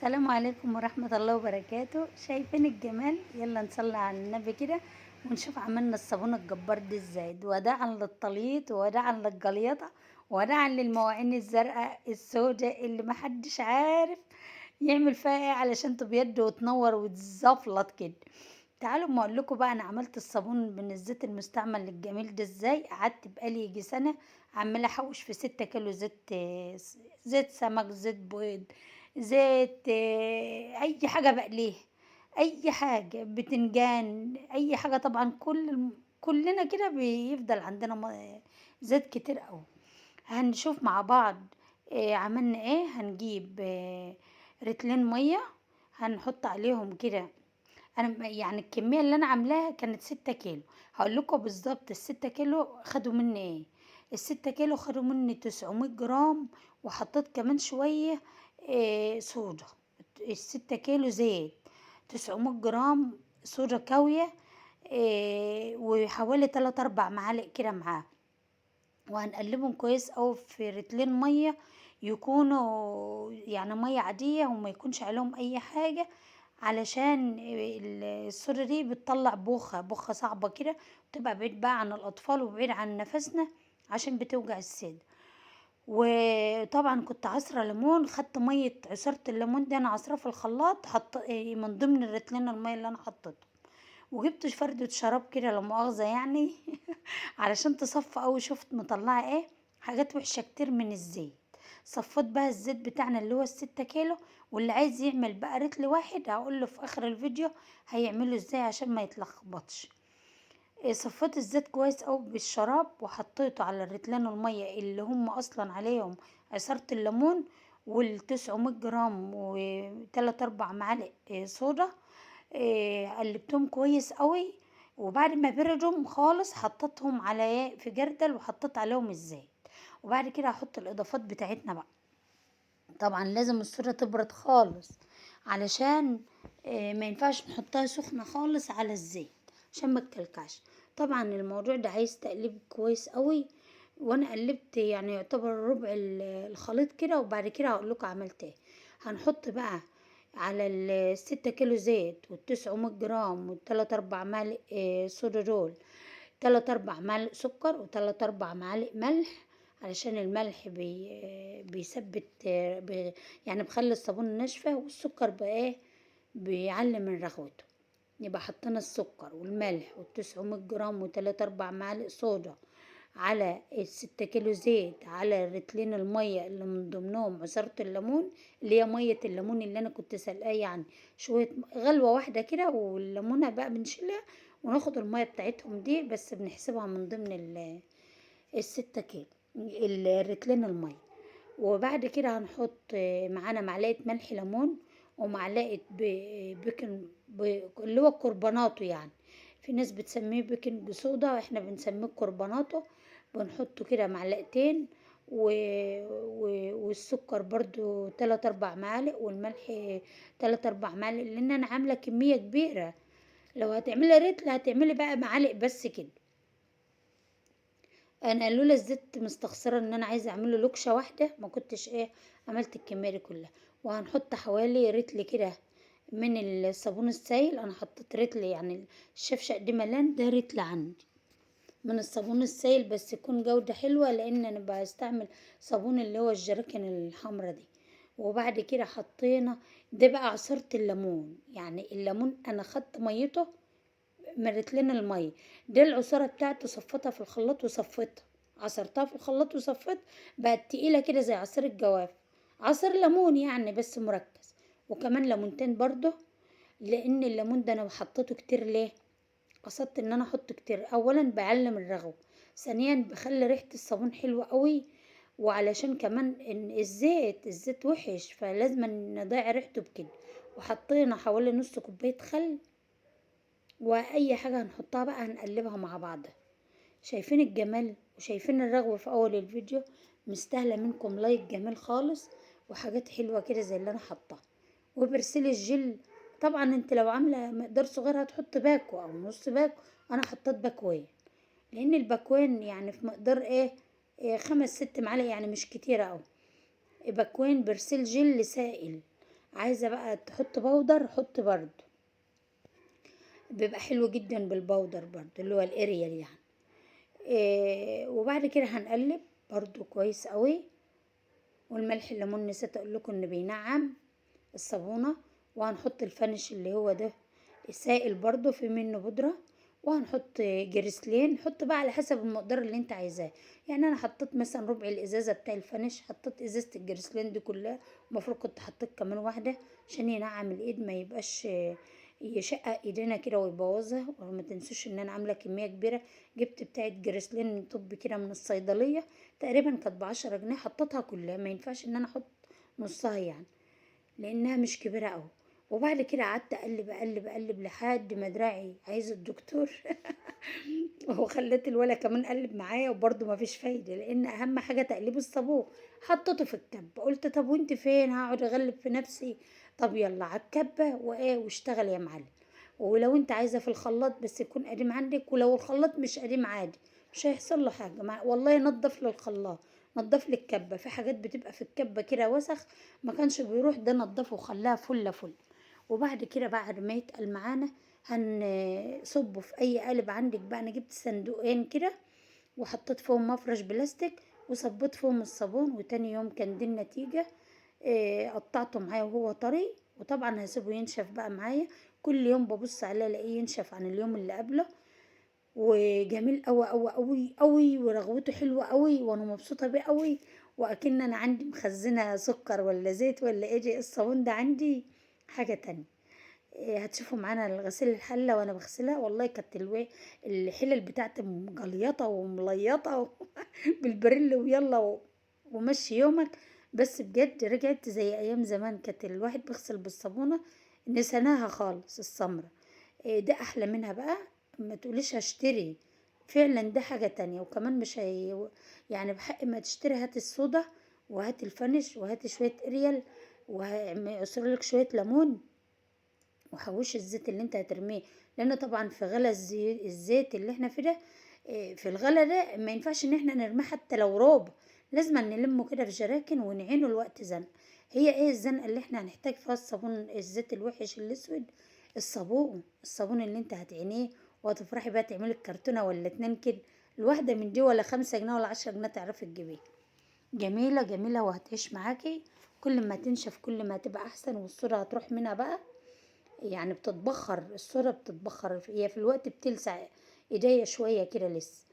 السلام عليكم ورحمة الله وبركاته. شايفين الجمال؟ يلا نصلي على النبي كده ونشوف عملنا الصابون الجبار ده ازاي. وداعا للطليط، وداعا للجليطة، وداعا للمواعين الزرقاء السوداء اللي محدش عارف يعمل فيها ايه علشان تبيض وتنور وتزفلط كده. تعالوا اما اقول لكم بقى انا عملت الصابون من الزيت المستعمل الجميل ده ازاي. قعدت بقالي يجي سنة عماله احوش في 6 كيلو زيت، زيت سمك، زيت بيض، زيت، اي حاجة بقليها، اي حاجة، بتنجان، اي حاجة. طبعا كلنا كده بيفضل عندنا زيت كتير قوي. هنشوف مع بعض، عملنا ايه. هنجيب رتلين مية، هنحط عليهم كده. انا الكمية اللي انا عاملاها كانت 6 كيلو، هقول لكم بالظبط ال6 كيلو خدوا مني ايه. ال6 كيلو خدوا مني 900 جرام، وحطيت كمان شوية، صودا. ال6 كيلو زيت 900 جرام صودا كاويه، وحوالي 3-4 معالق كده معاه. وهنقلبهم كويس قوي في رتلين مية، يكونوا مية عادية وما يكونش عليهم اي حاجة، علشان الصودا دي بتطلع بوخه صعبة كده، بتبقى بعيد بقى عن الاطفال وبعيد عن نفسنا عشان بتوجع الصدر. وطبعا كنت عصره ليمون، خدت مية عصارة الليمون دي انا عصرها في الخلاط، حط من ضمن الرتلين المية اللي انا حطيته، وجبت فردة شراب كده لا مؤاخذة علشان تصفى قوي. شفت مطلعه ايه حاجات وحشة كتير من الزيت. صفيت بقى الزيت بتاعنا اللي هو ال6 كيلو، واللي عايز يعمل بقى رتل واحد هقول له في اخر الفيديو هيعمله ازاي عشان ما يتلخبطش. صفيت الزيت كويس قوي بالشراب، وحطيته على الرتلان المية اللي هم اصلا عليهم عصارة الليمون والتسعمية جرام وتلات اربع معالق، صودا. قلبتهم كويس قوي، وبعد ما بردهم خالص حطيتهم على في جردل وحطيت عليهم الزيت. وبعد كده هحط الاضافات بتاعتنا بقى. طبعا لازم الصودا تبرد خالص علشان، ما ينفعش نحطها سخنة خالص على الزيت عشان ما تكلكعش. طبعا الموضوع ده عايز تقليب كويس قوي، وانا قلبت يعتبر ربع الخليط كده. وبعد كده هقول لكم عملت ايه. هنحط بقى على ال6 كيلو زيت والتسعمية جرام والتلات اربع معالق، صودا دول، تلات اربع معالق سكر وتلات اربع معالق ملح، علشان الملح بيثبت، يعني بخلي الصابون ناشفة، والسكر بقى ايه بيعلي من رغوته. يبقى حطينا السكر والملح والتسعمية جرام وتلات اربع معالق صودا على ال6 كيلو زيت على رتلين المية اللي من ضمنهم عصارة الليمون اللي هي مية الليمون اللي انا كنت سلقاه، شوية غلوة واحدة كده، والليمونة بقى بنشيلها وناخد المية بتاعتهم دي، بس بنحسبها من ضمن ال6 كيلو الرتلين المية. وبعد كده هنحط معانا معلقة ملح ليمون ومعلقة بيكنج اللي هو الكربوناتو، في ناس بتسميه بيكنج صودا واحنا بنسميه الكربوناتو. بنحطه كده معلقتين والسكر برضو 3-4 معالق والملح 3-4 معالق، لان انا عاملة كمية كبيرة. لو هتعملي رتل هتعملي بقى معالق بس كده. انا لولا الزيت مستخسرة ان انا عايزة اعمله لوكشة واحدة ما كنتش عملت الكمية دي كلها. وهنحط حوالي رتل كده من الصابون السايل، انا حطيت رتل الشفشق دي ملان، ده رتل عندي من الصابون السايل، بس يكون جودة حلوة لان انا بستعمل صابون اللي هو الجراكن الحمرا دي. وبعد كده حطينا ده بقى عصيرة الليمون، الليمون انا خدت ميته من رتلين المية ده، العصارة بتاعته صفتها في الخلاط وصفتها، عصرتها في الخلاط وصفتها، بقت تقيلة كده زي عصير الجواف، عصير ليمون بس مركز. وكمان ليمونتين برضه، لان الليمون ده انا حطيته كتير. ليه قصدت ان انا احطه كتير؟ اولا بعلم الرغوة، ثانيا بخلي ريحة الصابون حلوة قوي، وعلشان كمان ان الزيت وحش فلازم نضيع ريحته بكده. وحطينا حوالي نص كوباية خل، واي حاجة هنحطها بقى هنقلبها مع بعض. شايفين الجمال وشايفين الرغوة في اول الفيديو؟ مستاهلة منكم لايك جميل خالص وحاجات حلوة كده زي اللي انا حطاها. وبرسيل الجل طبعا انت لو عاملة مقدار صغير هتحط باكو او نص باكو، انا حطيت باكوين لان الباكوين في مقدار 5-6 معالق، مش كتيرة اوي. باكوين برسيل جل سائل عايزة بقى تحط powder حط برضو، بيبقى حلو جدا بال powder برضو اللي هو الاريال يعني. وبعد كده هنقلب برضو كويس قوي. والملح الليمون نسيت اقول لكم انه بينعم الصابونة. وهنحط الفانش اللي هو ده السائل برضو في منه بودرة. وهنحط جريسلين، حط بقى على حسب المقدار اللي انت عايزاه. يعني انا حطيت مثلا ربع الازازة بتاع الفانش، حطيت ازازة الجريسلين دي كلها، المفروض كنت حطيت كمان واحدة عشان ينعم الايد ما يبقاش يشقق ايدينا كده ويبوظها. وما تنسوش ان انا عاملة كمية كبيرة، جبت بتاعة جريسلين طب كده من الصيدلية تقريبا كانت ب10 جنيه، حطيتها كلها، ما ينفعش ان انا احط نصها يعني لانها مش كبيرة قوي. وبعد كده قعدت اقلب اقلب اقلب لحد ما دراعي عايز الدكتور وخليت الولا كمان قلب معايا، وبرده ما فيش فايده، لان اهم حاجة تقليب الصابون. حطيته في الكبه، قلت طب وانت فين، هقعد اغلب في نفسي، طب يلا على الكبه وايه واشتغل يا معلم. ولو انت عايزه في الخلاط بس يكون قديم عندك، ولو الخلاط مش قديم عادي مش هيحصل له حاجة، والله نضف للخلاط، نضف لي الكبه، في حاجات بتبقى في الكبه كده وسخ ما كانش بيروح، ده نضفه وخلاها فله فل. وبعد كده بعد ما يتقل معانا هنصبه في اي قالب عندك بقى. انا جبت صندوقين كده وحطيت فيهم مفرش بلاستيك وصبيت فيهم الصابون، وتاني يوم كان دي النتيجة. قطعته معايا وهو طري، وطبعا هسيبه ينشف بقى معايا، كل يوم ببص عليه الاقيه ينشف عن اليوم اللي قبله، وجميل قوي قوي قوي قوي، ورغوته حلوة قوي، وانا مبسوطة بيه قوي، واكن انا عندي مخزنة سكر ولا زيت ولا ايه، الصابون ده عندي حاجة تانية. هتشوفوا معانا الغسيل الحلة وانا بغسلها، والله كانت الحلل بتاعتي مجليطه ومليطه بالبريل ويلا ومشي يومك، بس بجد رجعت زي ايام زمان، كانت الواحد بيغسل بالصابونه نسيناها خالص السمرة. ده احلى منها بقى، ما تقوليش هشتري، فعلا ده حاجة تانية. وكمان مش هي يعني بحق ما تشتري، هات الصودا وهات الفانش وهات شوية اريال وعصر لك شوية ليمون، وحوش الزيت اللي انت هترميه، لان طبعا في غلا الزيت اللي احنا فيه ده، في الغلا ده ما ينفعش ان احنا نرميه حتى لو ربع، لازم نلمه كده في جراكن ونعينه الوقت زنقه. هي ايه الزنقة اللي احنا هنحتاج فيها الصابون الزيت الوحش الاسود؟ الصابون، الصابون اللي انت هتعينيه وهتفرحي بقى تعملي الكرتونه ولا 2 كده، الواحدة من دي ولا 5 جنيه ولا 10 جنيه تعرفي تجيبيها. جميلة جميلة وهتعيش معاكي، كل ما تنشف كل ما تبقى احسن، والصورة هتروح منها بقى، يعني بتتبخر الصورة، بتتبخر هي في الوقت بتلسع ايديا شوية كده لسه.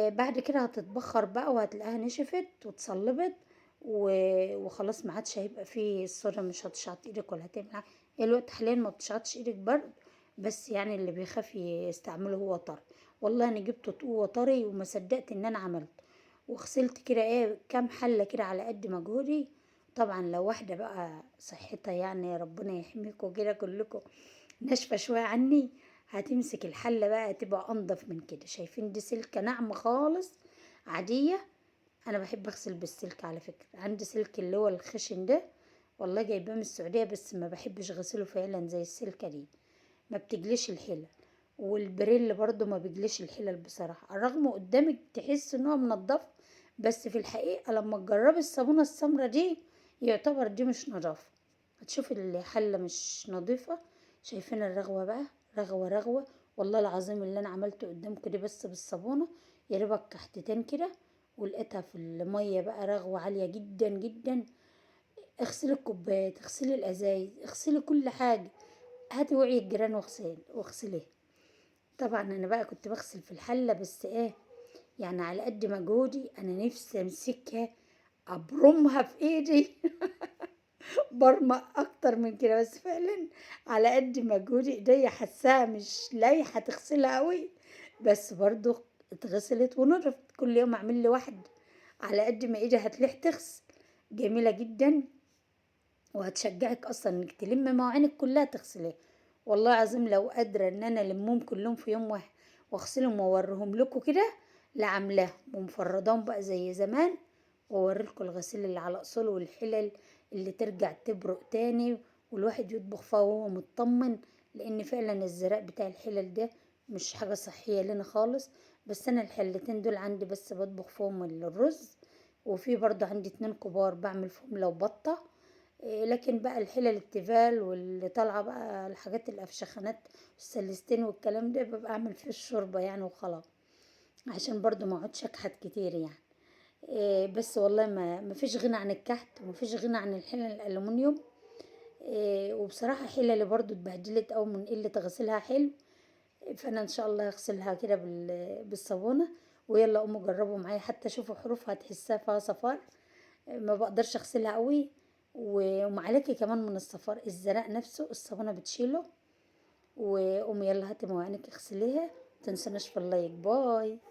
بعد كده هتتبخر بقى وهتلاقيها نشفت وتصلبت وخلاص، ما عادش هيبقى فيه الصورة، مش هتشعط ايدك ولا هتعمل حاجة. هي الوقت حاليا ما بتشعطش ايدك برد، بس يعني اللي بيخاف يستعمله هو طري. والله انا جبته هو طري وما صدقت ان انا عملته، وغسلت كده ايه كام حله كده على قد مجهودي. طبعا لو واحدة بقى صحتها يعني ربنا يحميكم كده كلكم ناشفة شوية عني، هتمسك الحلة بقى تبقى انضف من كده. شايفين دي سلكه ناعمة خالص عادية، انا بحب اغسل بالسلك على فكرة، عندي سلك اللي هو الخشن ده والله جايباه من السعودية، بس ما بحبش غسله فعلا زي السلكه دي، ما بتجليش الحلل. والبريل برضو ما بيجليش الحلل بصراحة، الرغم قدامك تحس ان هو منضف، بس في الحقيقة لما تجربي الصابونه السمرة دي يعتبر دي مش نظافة، هتشوفي الحلة مش نظيفة. شايفين الرغوه بقى، رغوه رغوه والله العظيم اللي انا عملته قدامكم دي بس بالصابونه، يا ريبك كحتتين كده ولقيتها في المية بقى رغوه عالية جدا جدا. اغسلي الكوبايات، اغسلي الازايز، اغسلي كل حاجة، هاتي وعي الجيران واغسليها. طبعا انا بقى كنت بغسل في الحلة بس ايه يعني على قد مجهودي، انا نفسي امسكها ابرمها في ايدي برمق اكتر من كده، بس فعلا على قد مجهودي ايديا حاساها مش لايحه تغسلها قوي، بس برضو اتغسلت ونضفت. كل يوم اعمل لي واحد على قد ما ايدي هتلح تغسل. جميلة جدا وهتشجعك اصلا انك تلم مواعينك كلها تغسليها. والله العظيم لو قادرة ان انا المهم كلهم في يوم واحد واغسلهم واوريهم لكم كده، لا عاملاهم ومفرداهم بقى زي زمان، واوريلكم الغسيل اللي على اصوله والحلل اللي ترجع تبرق تاني والواحد يطبخ فيها وهو مطمن، لان فعلا الزراق بتاع الحلل ده مش حاجة صحية لنا خالص. بس انا الحلتين دول عندي بس بطبخ فيهم الرز، وفي برضو عندي 2 كبار بعمل فيهم لو بطه. لكن بقى الحلل التيفال واللي طالعه بقى الحاجات الافشخانات السلستين والكلام ده، ببقى اعمل فيه الشوربة يعني وخلاص، عشان برضو ما اقعدش اكحت كتير يعني. بس والله ما فيش غنى عن الكحت، وما فيش غنى عن الحلل الالومنيوم. وبصراحة حللي برضو اتبهدلت أوي من قلة غسيلها حلو، فانا ان شاء الله هغسلها كده بالصابونه. ويلا قوموا جربوا معايا، حتى شوفوا حروفها تحسها فيها صفار، ما بقدرش اغسلها قوي. ومعلكي كمان من الصفار، الزرق نفسه الصابونه بتشيله. وقومي يلا هاتي مواعينك اغسليها، متنسوناش في ال like. bye.